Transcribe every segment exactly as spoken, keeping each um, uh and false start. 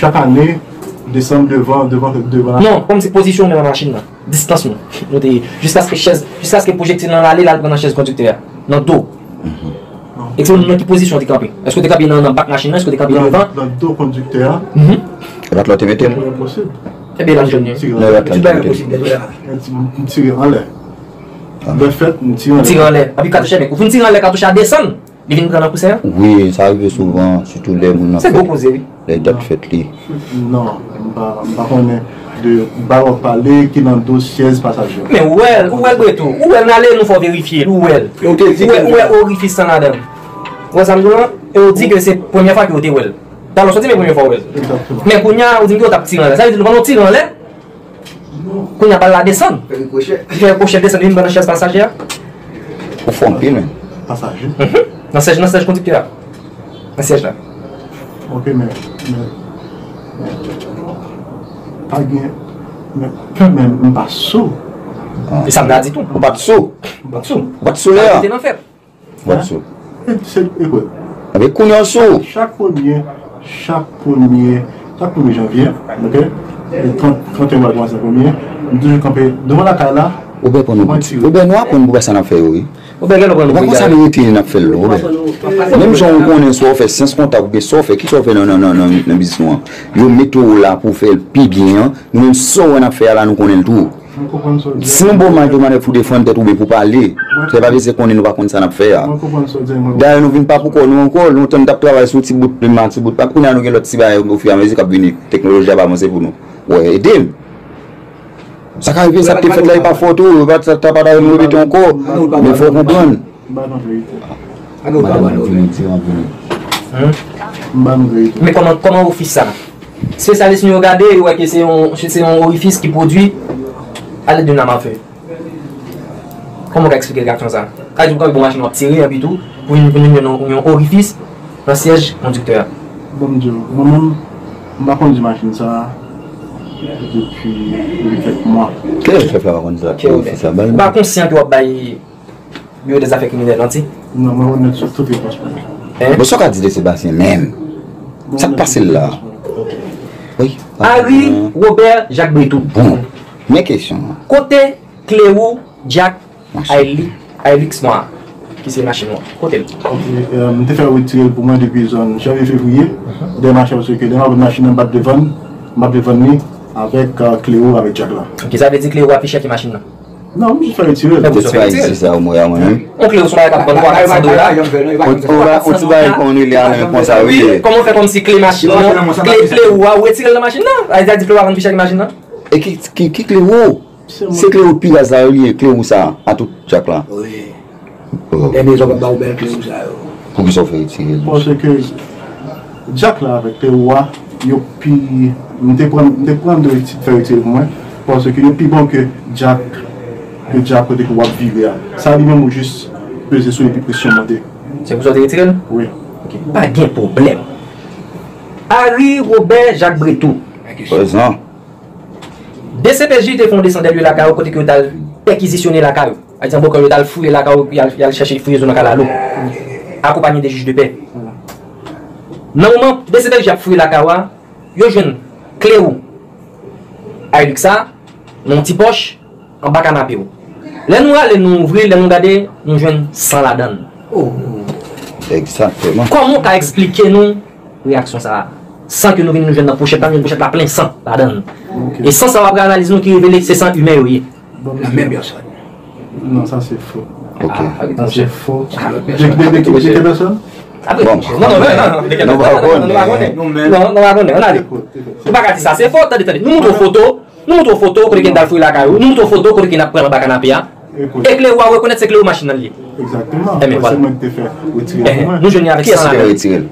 Chak ane, desanm devan, devan, devan. Non, kòmsi pozisyon nou nan machin nan, distans nou. Nou te, jiskaske chèz, jiskaske pwojektil lan ale, l al pran nan chèz kondiktè a, nan do. Èske w nan ki pozisyon w te kanpe? Èske w te kanpe nan, nan bak machin nan? Èske w te kanpe devan? Nan do kondiktè a. Mhm. E pa t la w te mete l? Enposib. Ebyen, la m jwenn li. Ti bagay enposib, dèyè la. M ti-, m tire anlè. Lè fèt, m tire anlè. Tire anlè. Epi katouch la, ou fin tire anlè, katouch la desann. Li vin pran nan kousen an? Wi, sa rive souvan, sitou lè moun nan fèt. Se gwo koze, wi. Lè dat fèt li. Non, m pa, m pa konnen de bagay w ap pale ki nan do syèz pasaje. Men ou wè l, ou wè l Bretou. Ou wè l, n ale, nou fè w verifye l, ou wè l. Ou wè, ou wè orifis lan ladan l. Ou wè sa m di w lan? E ou di ke se premyè fwa ke w te wè l. Talè w soti, men premyè fwa w wè l. Egzakteman. Men kounye a, ou di m ke w t ap tire anlè. Sa vle di, pandan w tire anlè, kounye a bal la desann. Fè rikwochè. Li fè rikwochè desann, li vin pran nan chèz pasaje a. Ou fò anpil, men. Pasaje? Mhm. Nan syèj, nan syèj kondiktè a. Nan syèj la. Ok, men, men, men, pa gen, men, kanmenm, m pa sou. E sa m ta di tou. Ou pa t sou? M pa t sou. Ou pa t sou lè a? Sa te nan fèt. Wap sou. E, se, ekout. Anben kounye a w sou. Chak premye, chak premye, chak premye janvye, ok? E trant, trant et un mwa kòmanse premye, m toujou kanpe devan lakay la. Oubyen pran nou pou ti. Oubyen nou aprann pou sa n ap fè yo, wi. Oubyen gen nou pran nou pou ti. Ou pa konn sa nou rete n ap fè l, non, Oubyen. Menm jan ou konnen sa w fè, sans kontak oubyen sa w fè, kisa w fè nan, nan, nan, nan, nan biznis nou an? Yo mete w la pou w fè l pi byen an. Nou menm sa w wè n ap fè a la, nou konnen l tou. Mwen konprann sa w di a. Si nou ba w maj de manèv pou w defann tèt ou oubyen pou w pale, se pa vle di konnen nou pa konn sa n ap fè a. Mwen konprann sa w di a, mwen konprann. Dayè, nou vin pa pou kò nou ankò, lontan n t ap travay sou ti bout plim a, ti bout pa, kounye a nou gen lòt ti bagay ofiramezi k ap vini, teknoloji ap avanse pou nou. Wè, ede m. Sa ka rive, sa k te fèt la, e pa fòt ou, e pa sa, sa pa ta nou repete ankò, men fò w konprann. M ba nou verite. Madanm ap vini, di w ap vini. M ba nou verite. Men kòman, kòman ofis sa? Espesyalis nou yo gade, yo wè ke se yon, se yon orifis ki pwodui alèd de nam a fe. Kòman w ka eksplike reyaksyon sa? Sa vle di w kanpe pou machin w ap tire, epi tou, pou vin, pou vin yon, yon orifis nan syèj kondiktè a. Bon, m di w, mwen menm, m pa kondui machin sa a depi, depi kèk mwa. Kilè chèf la pa konn sa? Kilè chèf la? Ou pa konsyan ke w ap bay Biwo dèzafè kriminèl, manti? Non, mwen onèt sou tout repons mwen. Bon, sa w ka di de Sebastien menm? Sa k pase l la? Wi. Harry Robert Jacques Bretou. Bon, men kesyon an. Kote kle wou Jack Aylix Noir, ki se machin ou an? Kote l? Ok, euh, m te fè retire l pou mwen depi zòn janvye fevriye. Dèyè machin, paske dèyè m ap machin nan, m pa t vle vann, m pa t vle vann li avèk, euh, kle wou avèk Jack la. Ok, sa vle di kle wou a pi chè ke machin nan? Non, m jis fè retire l. Te ti bagay isi sa, ou mwen a mwen menm. On kle ou sou bagay k ap vann twa kat san dola. On ti bagay kon rele a men konsa, wi. Kòman w fè kòmsi kle machin nan, kle, kle ou a, ou retire l nan machin nan? Sa vle di kle ou a vann pi chè ke machin nan? E ki, ki, ki kle ou? Se kle ou pi raz la yo li ye, kle ou sa, a tout Jack la. Wi. Ebyen, sa w pa ba ou bèl kle ou sa yo. Poukisa w fè retire l? Paske Jack la avèk kle ou a, yo pi, m te pran, m te pran de ti fè retire pou mwen, paske yo pi bon ke Jack, ke Jack kote ke w ap vire a. Sa li menm ou jis peze sou li epi presyon monte. Se pou sa w te retire l? Wi. Ok, pa gen pwoblèm. Harry Robert Jacques Bretou. Prezan. D C P J te fè yon desann dèyè lakay ou kote ke yo t al pèkizisyone lakay ou. Sa vle di an bon kè yo t al fouye lakay ou, y al, y al chèche fouye zo nan kalalou. Akonpanye de jij de pè. Nan moman D C P J ap fouye lakay ou a, yo jwenn kle ou Hilux sa nan yon ti pòch anba kanape ou. Lè nou rale, nou ouvri, lè nou gade, nou jwenn san ladan l. Oh. Egzakteman. Kòman w ka eksplike nou reyaksyon sa a? San ke nou vin nou jwenn nan pwochèt la, nou jwenn pwochèt la plen san ladan l. Ok. E san sa w apre analiz nou ki revele se san imen yo ye. Bon, la menm pèsòn. Non, sa se fo. Ok. Sa se fo. De, de, de, de ki pèsòn? Bon. Non, non, non, non, non, nou pa konnen. Non, nou pa konnen. Ann ale. Ou pa ka di sa se fo, tande, tande. Nou montre w foto, nou montre w foto kote ke n t al fouye lakay ou, nou montre w foto kote ke n ap pran anba kanape a. E kle ou a rekonèt se kle ou machin nan li ye. Egzakteman. Ebyen, vwala. Se mwen ki te fè retire l pou mwen. Nou jwenn li avèk san ladan l. Kiyès ki te fè retire l?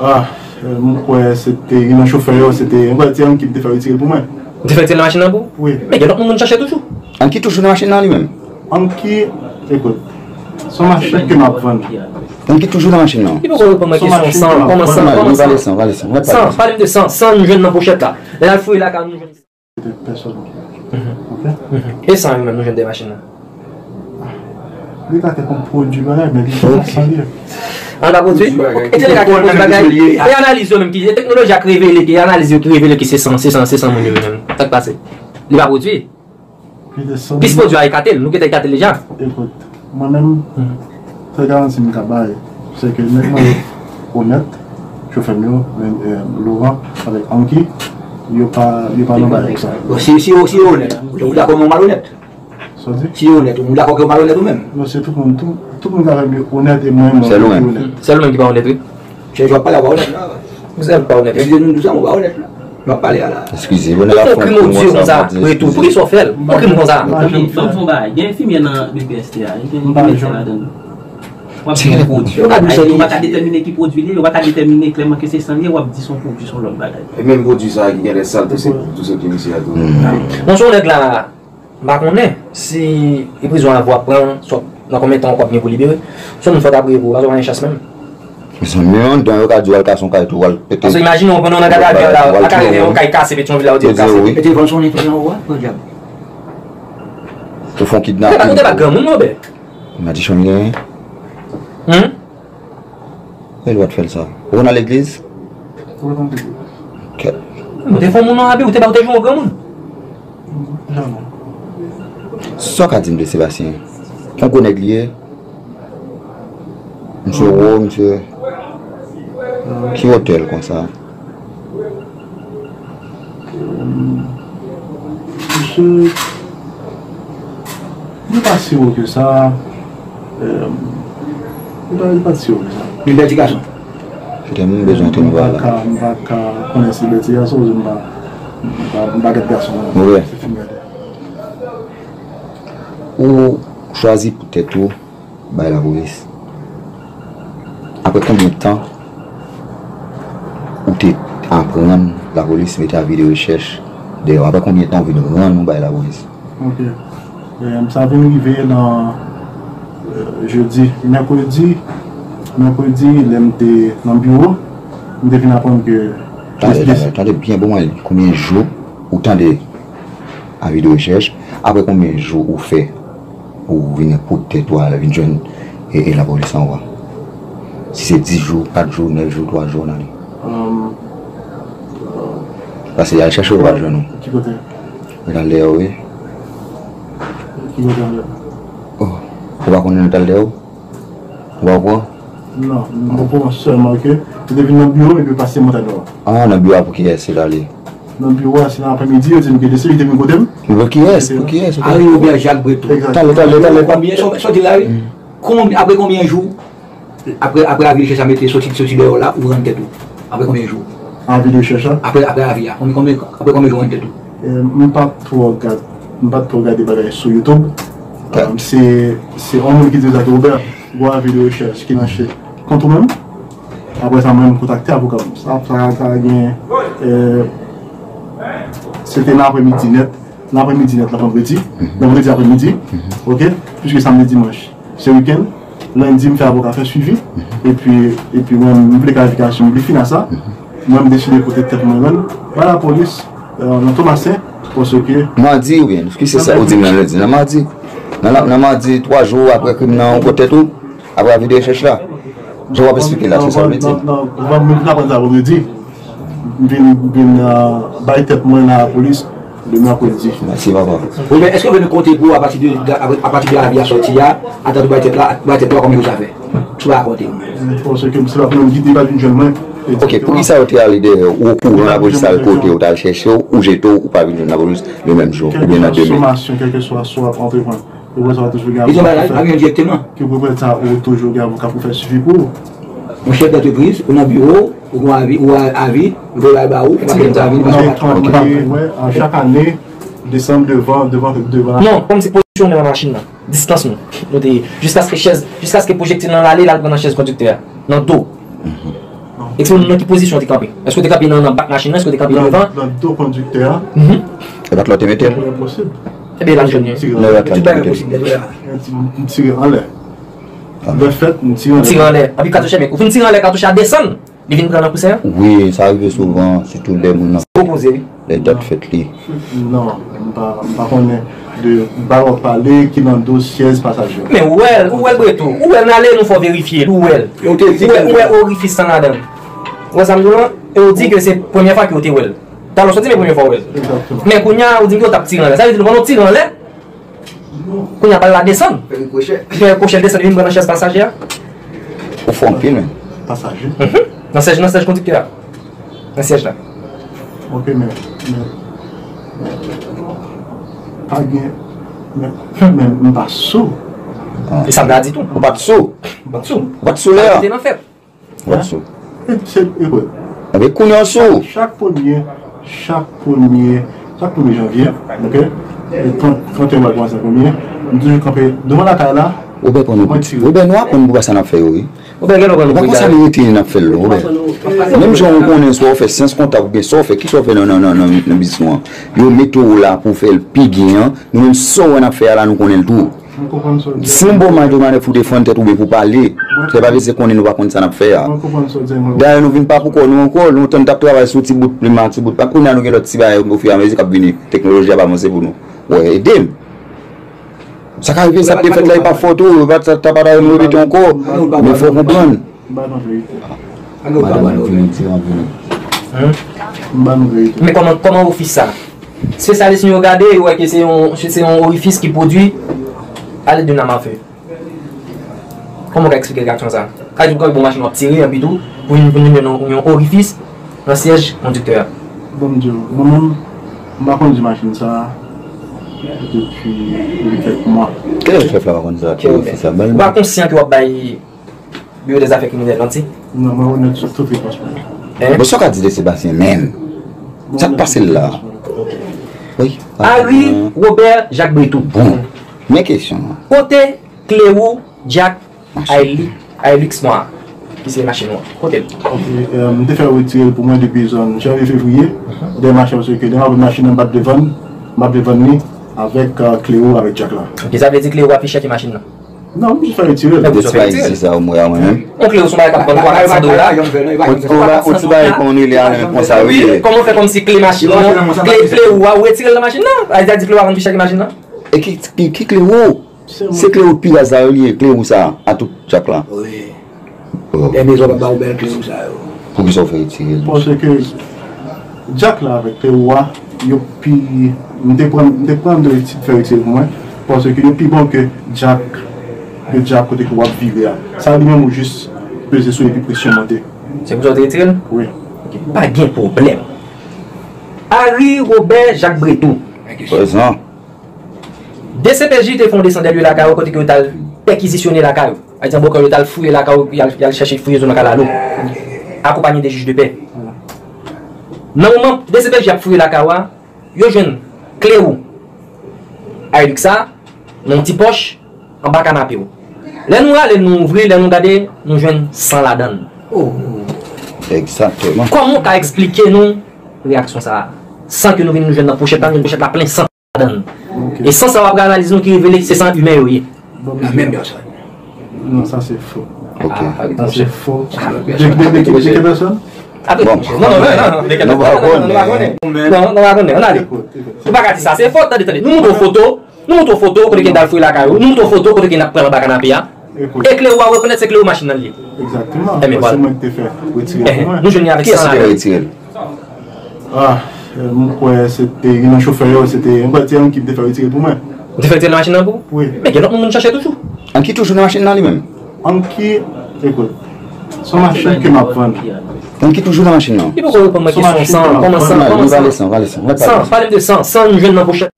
Ah, euh, m kwè se te youn nan chofè yo, se te, m kwè se te Anki ki te fè retire l pou mwen. Ou te fè retire l nan machin nan pou ou? Wi. Men gen lòt moun moun chache toujou. Anki toujou nan machin nan li menm? Anki, ekout, se yon machin ke m ap vann. Anki toujou nan machin nan? Li poko reponn mwen kesyon san, kòman san, kòman san? Pale san, pale san. San, pale m de san, san nou jwenn nan pwochèt la. Lè n al fouye lakay nou jwenn. Pèsòn. Ok? E san yo menm nou jwenn de machin nan? Li ka fè kòm pwodui bagay, men li pa san li. An pa pwodui? E se li ka fè pwodui bagay. E analiz yo menm ki, e teknoloji a k revele ki, e analiz yo ki revele ki se san, se san, se san moun yo menm. Sa k pase? Li pa pwodui? Plis pwodui a ekate l, nou gentan ekate l deja. Ekout, mwen menm, sèl garanti m ka bay, se ke nèg mwen yo onèt, chofè m yo, eh, Laurent avèk Anki, yo pa, yo pa nan bagay sa. Bon, si, si yo, si yo onèt, ou dakò men w malonèt? Sa w di? Si yo onèt, ou dakò ke w malonèt ou menm? Non, se tout moun, tout, tout moun ka fè m yo onèt e mwen menm mwen onèt. Sèl ou menm ki pa onèt, wi. Se jwèt pale a pa onèt la. Ou sèl pa onèt. Eskize nou, nou pa onèt la. Nou ap pale a la. Eskize, nou ap fè yon krim konsa. Retou, poukisa w fè l? Yon krim konsa. Fòk m fè yon bagay. Gen enfimyè nan B P S T a, gen enfimyè ladan l. W ap di yon pwodui. Yo pa di w pa ka detèmine ki pwodui li ye, yo pa ka detèmine klèman ke se san li ye, w ap di se yon pwodui, se yon lòt bagay. E menm pwodui sa a ki genlè sal tou, se tou se ki misye a tou. Bon, se yon nèg la. M pa konnen si e prizon a w ap pran, swa nan konbyen tan w ap gen pou libere. Se yon moun fò w ta priye pou ou, paske w pa gen chans menm. Mezanmi, anndan yo ka di w al kase yon kay tou, w al pete. Paske imajine w pandan w nan gadavi an la, w al kase yon kay kase Petyonvil la, yo di w kase. Yo di w wi. Mete van sonnen tounen an ou a, pran dyab. Ou fè yon kidnapin. Ou te pa granmoun non, Obè. Madichon genyen. Humm? E lwa t fè l sa. Ou konn al legliz? Ou konn legliz? Kèt. Ou te fè moun nan abi, ou te ba, ou te jwenn yon granmoun? Janm. Sa w ka di m de Sebastien? Yon gwo nèg li ye? Misye wo, misye. Ki wotè l konsa? Misye, li pa si wo ke sa. Li pa, li pa si wo ke sa. Li bèl ti gason. Petèt m bezwen te nou la. M pa ka, m pa ka konnen si bèl ti gason, paske m pa, m pa, m pa gad gason. Wi. Se fi m gade. Ou chwazi pou tèt ou bay lapolis? Apre konbyen tan ou te aprann lapolis mete avi de rechèch dèyè w? Apre konbyen tan ou vin rann ou bay lapolis? Ok. Em, sa vin rive nan, eh, jedi, mèkredi, mèkredi, lè m te nan biwo, m te vin aprann ke... Tande, tande, tande byen bon, mwen, konbyen jou ou tande avi de rechèch, apre konbyen jou ou fè ou vin pot tèt ou al vin jwenn e, e lapolis anwo a? Si se dis jou, kat jou, nèf jou, twa jou, nan li. Paske y al chèche ou pa jwenn ou. Ki kote? Yo t al dèyè w, wi. Ki kote anlè? Oh, ou pa konnen yo t al dèyè w? Ou pa pran? Non, m pa pran sèlman ke. Li te vin nan biwo m epi pase montagne noire. Ah, nan biwo a pou kiyès li t ale? Nan biwo a, se nan aprèmidi, yo di m ke de se li te vin kote m. Pou kiyès? Pou kiyès? Ari Robert Jacques Breton. Egzakteman. Talè, talè, talè. Konbyen, sa w di la, wi? Konbyen, apre konbyen jou? Apre, apre avi de rechèch la mete soti, soti dèyè w la, ou rann tèt ou? Apre konbyen jou? Avi de rechèch la? Apre, apre avi a. Konbyen, konbyen, apre konbyen jou ou rann tèt ou? Eh, m pa t twò gad, m pa t twò gade bagay sou YouTube. Eh, se, se yon moun ki di sa ke Robert, gwo avi de rechèch ki lanse kont ou menm. Apre sa, mwen, m kontakte avoka m. Sa, sa, sa gen, eh, se te nan aprèmidi nèt, nan aprèmidi nèt, nan vandredi, nan vandredi aprèmidi, ok, piske samdi, dimanch se wikenn. Lendi, m fè avoka fè swivi. Epi, epi mwen, m vle klarifikasyon, m vle fin a sa. Mwen, m deside pote tèt mwen rann ba lapolis, eh, nan Tomasen, paske... Madi oubyen, ki se sa ou di m nan lendi? Nan madi? Nan, nan, nan madi, twa jou apre krim nan, ou pote tèt ou? Apre avi de rechèch la? Jan w ap esplike la, se sa w vle di? Non, non, non, m vin aprann sa vandredi. M vin, m vin, eh, bay tèt mwen nan lapolis le mèkredi. Mèsi, papa. Wi, men èske w vle nou konte pou apati de, apati de avi a sòti a, ata tou bay tèt la, bay tèt la konbyen jou sa fè? Si w pa konte. Paske se pa pou mwen ki te pa vin jwenn mwen. Ok, poukisa yo te ale dèyè w? Ou okouran lapolis al kote w, t al chèche w, ou jete w, ou pa vin jwenn lapolis le menm jou, oubyen nan demen? Kèlkeswa somasyon, kèlkeswa sa w ap antreprann. Ou wè sa w ap toujou gen avoka pou fè. Ki w pral sa, ou toujou gen avoka pou fè swivi pou ou. Yon chèf dantrepriz, ou nan biwo, ou gen avi, ou a-, avi, ou gen bagay ba ou, ou pa gen avi, ou pa gen avi. Wè, a chak ane, desanm devan, devan, devan. Non, kòmsi pozisyone nan machin nan. Distans nou. Nou te, jiskaske chèz, jiskaske pwojektil lan ale, l al pran nan chèz kondiktè a. Nan do. Eksplike nou nan ki pozisyon w te kanpe. Èske w te kanpe nan, nan bak machin nan? Èske w te kanpe devan? Nan do kondiktè a. E pa t la w te mete l? Enposib. Ebyen, l ap jwenn li. Tout bagay posib, dèyè la. M tire anlè. Lè fèt, m tire anlè. Tire anlè. Epi katouch, ebyen, ou fin tire anlè, katouch la desann. Li vin pran nan kousen an? Wi, sa rive souvan, sitou lè moun nan, lè dat fèt li. Non, m pa, m pa konnen de bagay w ap pale ki nan do syèz pasaje. Men ou wè l, ou wè l Breto, ou wè l, n ale nou fè w verifye l, ou wè l. Ou wè, ou wè orifis lan ladan l. Ou wè sa m di w lan? E ou di ke se premyè fwa ke w te wè l. Talè w sot di men premyè fwa w wè l. Men kounye a, ou di m ke w t ap tire anlè. Sa vle di nou pran nou tire anlè. Kounye a, bal la desann. Fè rikwochè. Fè rikwochè, l desann, li vin pran nan chèz pasaje a. Ou fò anpil, men. Pasaje? Mhm. Nan syèj, nan syèj kondiktè a. Nan syèj la. Ok, men, men, men, pa gen, men, men, m pa sou. E sa m ta di tou. Ou pa t sou? M pa t sou. Ou pa t sou lè a? Sa ki te nan fèt. Wè sou. E, se, e kwè. Ebyen, kounye a w sou. Chak premye, chak premye, chak premye janvye, ok? E trant, trant et un mwa kòmanse premye, m toujou kanpe devan lakay la. Ou byen konn nou, mwen tire. Ou byen nou aprann pou sa n ap fè yo, wi. Ou byen gen lè w pran nou pou igal. Ou pa konsa nou rete n ap fè l, non, ou byen. Menm jan ou konnen sa w fè syans kontab oubyen sa w fè, kisa w fè nan, nan, nan, nan, nan biznis nou an. Yo mete w la pou w fè l pi byen an. Nou menm sa w wè n ap fè a la, nou konnen l tou. Si yon bon maj de manèv pou defann tèt ou oubyen pou pale, se pa bezwen konnen nou pa konn sa n ap fè a. Dayè, nou vin pa pou kò nou ankò. Lontan n t ap travay sou ti bout plim a, ti bout pa. Kounye a, nou gen lòt ti bagay ofiramezi k ap vini. Teknoloji ap avanse pou nou. Wè, ede m. Sa ka rive, sa k te fèt la, e pa fòt ou, e pa, sa, sa pa ta nou repete ankò. Men fò w konprann. M ba nou verite. Madanm, vini, ti an vini. M ba nou verite. Men kòman, kòman ofis sa? Espesyalis nou yo gade, yo wè ke se yon, se yon orifis ki pwodui alèd de nam a fe. Kòman w ka eksplike reyaksyon sa? Sa vle di w gen yon machin w ap tire, anpi tou, pou vin, pou vin yon, yon orifis nan syèj kondiktè a. Bon, m di w, mwen menm, m pa kondui machin sa depi, depi kèk mwa. Kilè chèf la pa konn sa, ki orifis sa? Ou pa konsyan ke w ap bay Biwo dèzafè kriminèl manti? Non, mwen onèt sou tout repons mwen. Hein? Bon, sa w ka di de Sebastien menm? Sa k pase l la? Wi. Harry Robert Jacques Bretous. Bon, men kesyon an. Kote kle wou Jack Hilux nwa ki se machin ou an? Kote l? Ok, euh, m te fè retire l pou mwen depi zòn janvye fevriye. Dèyè machin, paske dèyè m ap machin nan m ap devann, m ap devann li avèk, euh, kle wou avèk Jack la. Ok, sa vle di kle wou ap chèche machin nan? Non, m jis fè retire l. Dèt pa egziste sa, mwen, mwen menm. Yon kle wou se yon bagay k ap vann twa kat san dola. Yon ti bagay kòm nou rele a menm konsa, wi. Kòman w fè kòmsi kle machin nan, kle, kle wou a, ou retire l nan machin nan? Sa vle di kle wou a vann pi chè ke machin nan? E ki, ki, ki kle wou? Se kle wou pi raz la yo li ye, kle wou sa a tout Jack la. Wi. Dènye zòn ap ba w bèl kle wou sa yo. Poukisa w fè retire l? Paske Jack la avèk kle wou a, yo pi, m te pran, m te pran de ti fè retire pou mwen, paske yo pi bon ke Jack, ke Jack kote ke w ap vire a. Sa li menm ou jis peze sou epi presyon monte. Se pou sa w te retire l? Wi. Ok, pa gen pwoblèm. Harry Robert Jacques Bretous. Prezan. D C P J te fè yon desann dèyè lakay ou kote ke yo t al pèkizisyone lakay ou. Sa vle di an bon kreyòl yo t al fouye lakay ou, y al, y al chèche fouye zòn nan kalalou. Akonpaye de jij de pè. Nan moman D C P J ap fouye lakay ou a, yo jwenn kle wou Hilux sa nan yon ti pòch anba kanape w. Lè nou rale l, nou ouvri, lè nou gade, nou jwenn san ladan l. Egzakteman. Kòman w ka eksplike nou reyaksyon sa a? San ke nou vin nou jwenn nan pochèt la, nou jwenn pochèt la plen san ladan l. Ok. E san sa w ap gade analiz nou ki revele se san imen yo ye. Bon, la menm pèsòn. Non, sa se fo. Ok. Ah, sa se fo. De, de, de, de, de ki pèsòn? Bon, non, non, non, non, non, nou pa konnen. Non, nou pa konnen. Ann ale. Ou pa ka di sa se fo, tande, tande. Nou montre w foto, nou montre w foto kote ke n t al fouye lakay ou, nou montre w foto kote ke n ap pran anba kanape a. E kle wou a rekonèt se kle wou machin nan li ye. Egzakteman. Paske mwen ki te fè retire pou mwen. Nou jwenn li avèk san ladan l. Kiyès ki te fè retire l? Ah, euh, m kwè se te youn nan chofè yo, se te, m kwè se Anki ki te fè retire l pou mwen. Ou te fè retire l nan machin nan pou ou? Wi. Men gen lòt moun moun chache toujou. Anki toujou nan machin nan li menm? Anki, ekout, se yon machin ke m ap vann. Anki toujou nan machin nan? Li poko reponn mwen kesyon san, kòman san, kòman san? Pale san, pale san, pale san. San, pale m de san, san nou jwenn nan pochèt.